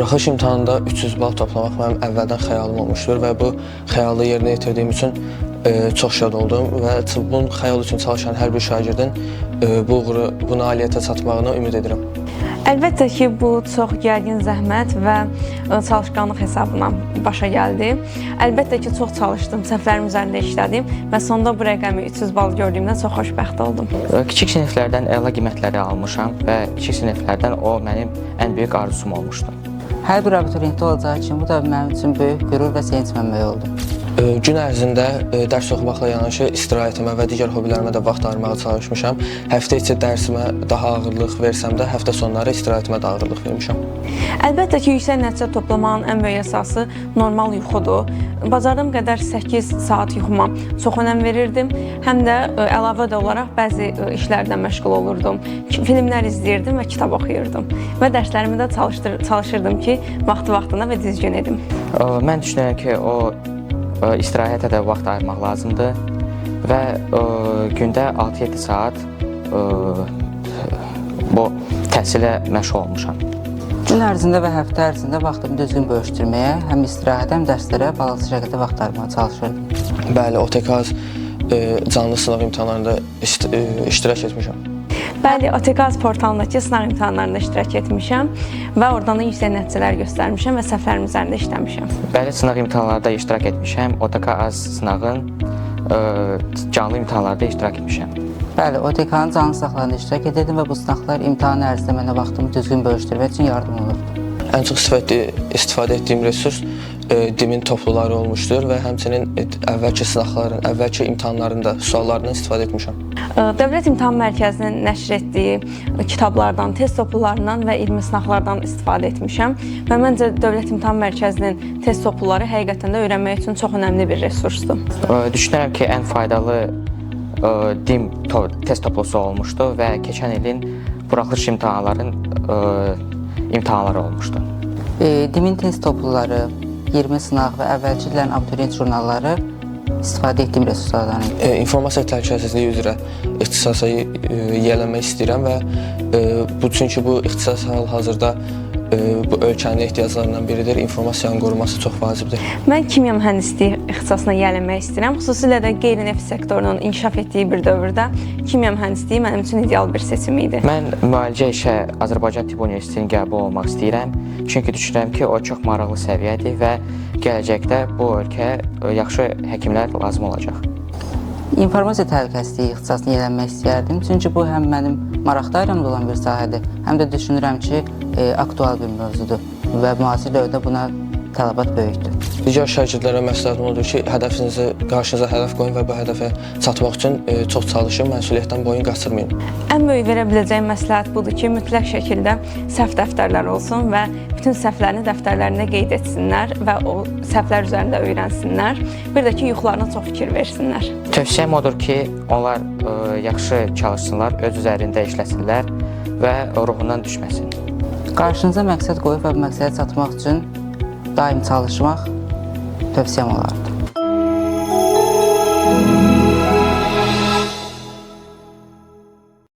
Buraxılış imtahanında 300 bal toplamaq mənim əvvəldən xəyalım olmuşdur və bu xəyalı yerinə yetirdiyim üçün çox şad oldum və bunun xəyal üçün çalışan hər bir şagirdin bu uğuru, bu nailiyyətə çatmağını ümid edirəm. Əlbəttə ki, bu çox gərgin zəhmət və çalışqanlıq hesabına başa gəldi. Əlbəttə ki, çox çalışdım, səhvlərim üzərində işlədim və sonda bu rəqəmi 300 bal gördüyümdə çox xoşbəxt oldum. Kiçik siniflərdən əla qiymətləri almışam və kiçik siniflərdən o mənim ən böyük arzum olmuşdu. Hər bir abituriyentdə olacağı kimi bu da mənim üçün böyük qürur və sevinc mənbəyi oldu. Gün ərzində dərs oxumaqla yanaşı istirahətimə və digər hobbilərimə də vaxt ayırmağa çalışmışam. Həftə içi dərsimə daha ağırlıq versəm də, həftə sonları istirahətimə də ağırlıq vermişəm. Əlbəttə ki, yüksək nəticə toplamağın ən böyük əsası normal yuxudur. Bacardığım qədər 8 saat yuxuma çox önəm verirdim. Həm də əlavə də olaraq bəzi işlərlə məşğul olurdum. Filmlər izləyirdim və kitab oxuyurdum. Və dərslərimi də çalışırdım ki, vaxtı-vaxtında və düzgün edim. Mən düşünürəm ki, o istirahətə də vaxt ayırmaq lazımdır və gündə 6-7 saat bu təhsilə məşğul olmuşam. Gün ərzində və həftə ərzində vaxtımı düzgün bölüşdürməyə, həm istirahətə, həm dərslərə balanslı şəkildə vaxt ayırmağa çalışırdım. Bəli, OTK canlı sınaq imtahanlarında iştirak etmişəm. Bəli, OTK portalındakı sınaq imtahanlarında iştirak etmişəm və oradan da yüksək nəticələr göstərmişəm və səhvlərim üzərində işləmişəm. Bəli, sınaq imtahanlarında iştirak etmişəm. OTK az sınağın canlı imtahanlarda iştirak etmişəm. Bəli, OTK-nın canlı sınaqlarında iştirak edirdim və bu sınaqlar imtahan ərzində mənə vaxtımı düzgün bölüşdürmək üçün yardım olurdu. Ən çox istifadə etdiyim resurs DİM-in topluları olmuşdur və həmçinin əvvəlki sınaqların, əvvəlki imtahanların da suallarından istifadə etmişəm. Dövlət İmtahan Mərkəzinin nəşr etdiyi kitablardan, test toplularından və elmi sınaqlardan istifadə etmişəm və məncə Dövlət İmtahan Mərkəzinin test topluları həqiqətən də öyrənmək üçün çox önəmli bir resursdur. Düşünürəm ki, ən faydalı DİM test toplusu olmuşdu və keçən ilin buraxılış imtahanların imtahanları olmuşdu. DİM-in test topluları, 20 sınaq və əvvəlki illərin abituriyent jurnalları istifadə etdiyim resurslardan idi. İnformasiya təhlükəsizliyi üzrə ixtisasa yiyələnmək istəyirəm və bu çünki bu ixtisas hal-hazırda bu ölkənin ehtiyaclarından biridir. İnformasiyanın qorunması çox vacibdir. Mən kimya mühəndisliyi ixtisasına yiyələnmək istəyirəm. Xüsusilə də qeyri-neft sektorunun inkişaf etdiyi bir dövrdə kimya mühəndisliyi mənim üçün ideal bir seçim idi. Mən müalicə işə Azərbaycan Tibb Universitetinin qəbul olmaq istəyirəm. Çünki düşünürəm ki, o çox maraqlı səviyyədir və gələcəkdə bu ölkəyə yaxşı həkimlər lazım olacaq. İnformasiya təhlükəsizliyi ixtisasına yiyələnmək istəyərdim. Çünki bu həm mənim maraq dairəmdə olan bir sahədir, həm də düşünürəm ki, aktual bir mövzudur və müasir dövrdə buna tələbat böyükdür. Digər şagirdlərə məsləhətim odur ki, hədəfinizi qarşınıza hədəf qoyun və bu hədəfə çatmaq üçün çox çalışın, məsuliyyətdən boyun qaçırmayın. Ən böyük verə biləcəyim məsləhət budur ki, mütləq şəkildə səhv dəftərləri olsun və bütün səhvlərini dəftərlərində qeyd etsinlər və o səhvlər üzərində öyrənsinlər. Bir də ki, yuxularına çox fikir versinlər. Tövsiyəm odur ki, onlar yaxşı çalışsınlar, öz üzərində işləsinlər və ruhundan düşməsin. Qarşınıza məqsəd qoyub və bu məqsədə çatmaq üçün daim çalışmaq tövsiyəm olardı.